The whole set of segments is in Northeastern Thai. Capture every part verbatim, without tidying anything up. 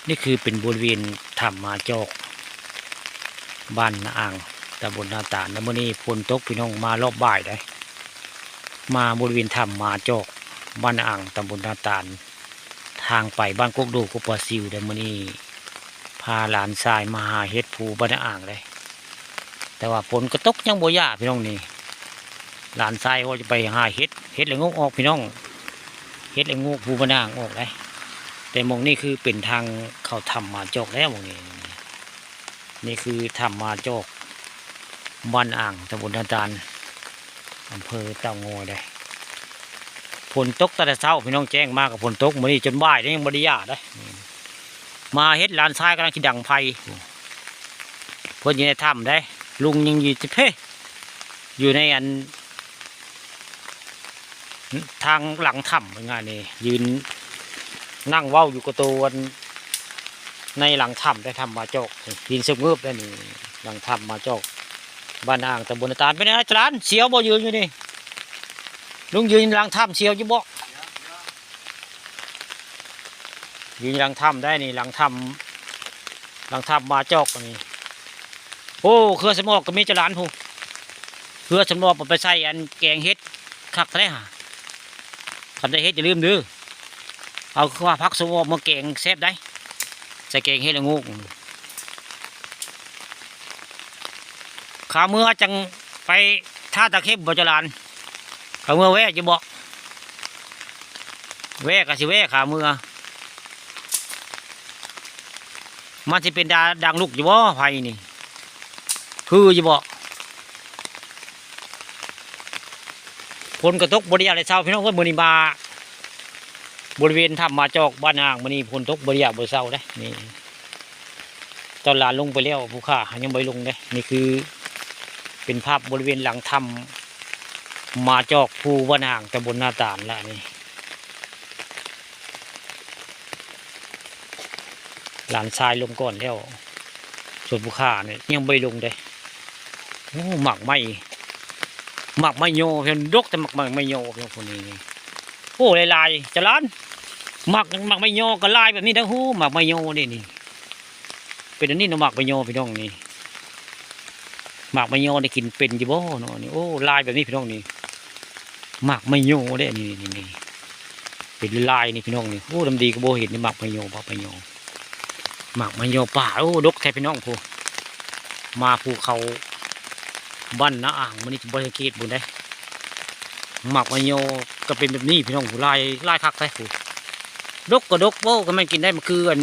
นี่คือเป็นบริเวณถ้ำหมาจอก บ้านนาอ่าง ตำบลนาตาล แล้วมื้อนี้ฝนตกพี่น้อง มารอบบ่ายได้ มาบริเวณถ้ำหมาจอก บ้านนาอ่าง ตำบลนาตาล ทางไปบ้านกกดูก กกปลาซิวได้ มื้อนี้พาหลานชายมาหาเห็ดภูบ้านนาอ่างได้ แต่ว่าฝนก็ตกยังบ่หย่าพี่น้องนี่ หลานชายว่าจะไปหาเห็ด เห็ดละโงกออกพี่น้อง เห็ดละโงกภูบ้านนาอ่างออกได้ แต่หม่องนี้คือเป็นทางเข้าถ้ำหมาจอกแล้วหม่องนี้ นี่คือถ้ำหมาจอก บ้านอ่าง ตำบลนาตาล อำเภอเต่างอยได้ ฝนตกตั้งแต่เช้าพี่น้อง แจ้งมาก็ฝนตก มื้อนี้จนบ่ายแล้วยังบ่ได้หย่าได้ มาเห็ด หลานชายกำลังสิดังไฟ เพิ่นอยู่ในถ้ำได้ ลุงยังอยู่ที่เพ อยู่ในอัน ทางหลังถ้ำงานนี่ ยืนนั่งเว้าอยู่กับตัวอัน ในหลังถ้ำได้ ถ้ำหมาจอก หินสงบได้นี่ หลังถ้ำหมาจอก บ้านนาอ่าง ตำบลนาตาล เป็นไงจารย์ เสียวบ่ยืนอยู่นี่ ลุงยืนหลังถ้ำเสียวอยู่บ่ ยืนหลังถ้ำได้นี่ หลังถ้ำ หลังถ้ำหมาจอกนี่ โอ้ เครือสมอกก็มีจารย์ผู้ เครือสมอกมันไปใส่อันแกงเห็ด คักแท้ฮะ คันได้เห็ดอย่าลืมเด้อ เอาข้าวผักสมอกมาแกงแซ่บได้ ใส่แกงเห็ดละโงก ขาเมื่อจังไปท่าตะเข็บบ่จารย์ ขาเมื่อแวะจะบอก แวะก็สิแวะขาเมื่อ มันสิเป็นดาดังลูกอยู่บ่ไผนี่ คืออยู่บ่ ฝนก็ตกบ่ได้อยากได้เช้าพี่น้องเอ้ย มื้อนี้มา บริเวณถ้ำหมาจอกบ้านนาอ่าง มื้อนี้ฝนตกบ่ได้อยากบ่ได้เช้าเด้ นี่ ตอนหลานลงไปแล้ว ผู้ข้ายังบ่ได้ลงเด้ นี่คือ เป็นภาพบริเวณหลังถ้ำหมาจอกภูบ้านนาอ่าง ตำบลนาตาลละนี่ หลานชายลงก่อนแล้ว ส่วนผู้ข้าเนี่ยยังบ่ได้ลงเด้ โอ้ หมากไม้ หมากไม้โย เพิ่นดกแต่หมากไม้ ไม้โย เพิ่นคนนี้นี่ โอ้ หลายๆ จารย์ หมาก หมากไม้โยก็หลายแบบนี้นะ โอ้ หมากไม้โยนี่นี่ เป็นอันนี้เนาะ หมากไม้โยพี่น้องนี่ หมากไม้โยได้กินเป็นอยู่บ่เนาะนี่ โอ้ หลายแบบนี้พี่น้องนี่ หมากไม้โยเด้ นี่ นี่ นี่ เป็นลายนี่พี่น้องนี่ โอ้ ดำดีก็บ่เห็นนี่ หมากไม้โย หมากไม้โย หมากไม้โยป่า โอ้ ดกแท้พี่น้องผู้ มาภูเขา บ้านนาอ่าง มื้อนี้จะบ่ได้สังเกตบุญได้ หมากไม้โยก็เป็นแบบนี้พี่น้องผู้ ลาย ลายคักแท้ผู้ ดกก็ดก โอ้ ก็แม่นกินได้ มันคืออัน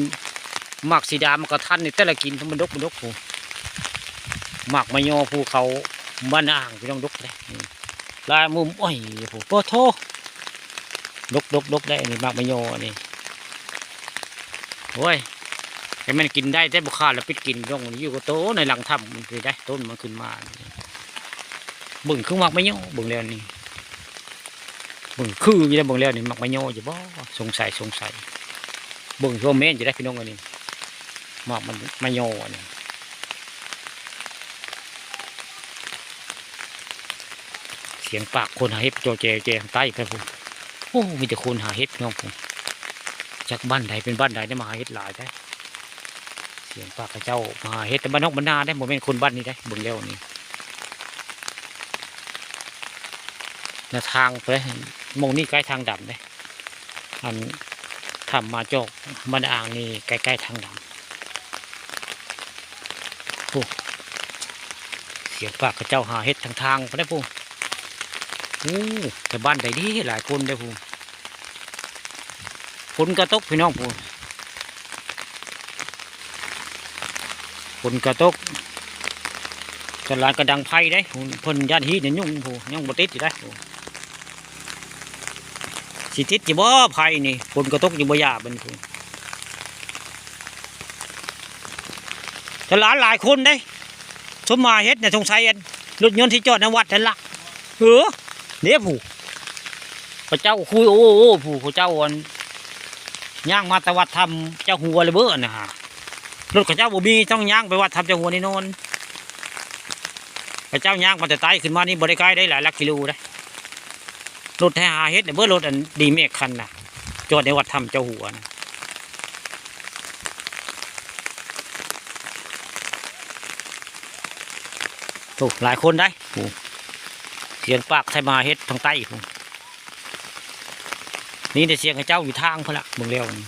หมากสีดา มันก็ทันนี่ แต่ละกิน มันดก มันดกผู้ หมากไม้โยภูเขา บ้านนาอ่าง พี่น้อง ดกเลย ลายมุม โอ้ย ผู้ โอ้โธ่ ดก ดก ดกได้ อันนี้หมากไม้โยอันนี้ โอ้ย แต่มันกินได้ แต่บ่ขาดแล้วปิดกิน พี่น้อง อยู่กับโตในหลังถ้ำมันสิได้ ต้นมันขึ้นมา เบิ่งคือหมากไม้โย เบิ่งแล้วนี่ เบิ่งคืออยู่แล้ว เบิ่งแล้วนี่ หมากไม้โยอยู่บ่ สงสัย สงสัย เบิ่งคือว่าแม่นอยู่ได้ พี่น้อง อันนี้ หมากมัน ไม้โยอันนี้ เสียงปากคนหาเห็ดจอแจแจทางใต้ครับผม โอ้ มีแต่คนหาเห็ดพี่น้องผม จักบ้านใดเป็นบ้านใดได้มาหาเห็ดหลายแท้ เสียงปากเขาเจ้ามาหาเห็ดแต่บ้านนอกบ้านนาได้ บ่แม่นคนบ้านนี้ได้ เบิ่งแล้วนี่ หน้าทางไป หม่องนี้ใกล้ทางดำเด้ อันถ้ำหมาจอกบ้านนาอ่างนี่ใกล้ๆทางดำ โอ้ เสียงปากเขาเจ้าหาเห็ดทางทางไปได้พู้น โอ้ แต่บ้านใดเด้ หลายคนได้พู้น ฝนก็ตกพี่น้องพู้น ฝนก็ตก จนหลานก็ดังไฟได้พู้น เพิ่นย่านฮีทเนี่ยยุ่งพู้น ยังบ่ติดอยู่ได้พู้น สิติดอยู่บ่ไฟนี่ ฝนก็ตกอยู่บ่หย่าบัดนี้พู้น แต่หลานหลายคนเด้ สมมาเฮ็ดเนี่ย สงสัยอันรถยนต์ที่จอดในวัดนั่นล่ะ เออ เด้ผู้ พระเจ้าคุย โอ้ โอ้ ผู้ พระเจ้าอัน ย่างมาแต่วัดถ้ำเจ้าหัวเลยเบ้อนะฮะ รถเขาเจ้าบ่มี ต้องย่างไปวัดถ้ำเจ้าหัวแน่นอน พระเจ้าย่างมาแต่ใต้ขึ้นมานี่บ่ได้ใกล้ได้ หลายหลักกิโลได้ รถแห่หาเฮ็ดเนี่ยเบ้อ รถอันดีแม็กคันน่ะ จอดในวัดถ้ำเจ้าหัวนะ โอ้ หลายคนได้ โอ้ เสียงปากไทยมาเฮ็ดทางใต้ โอ้ นี่แต่เสียงเขาเจ้าอยู่ทางพุ้นละ เบิ่งแล้วนี่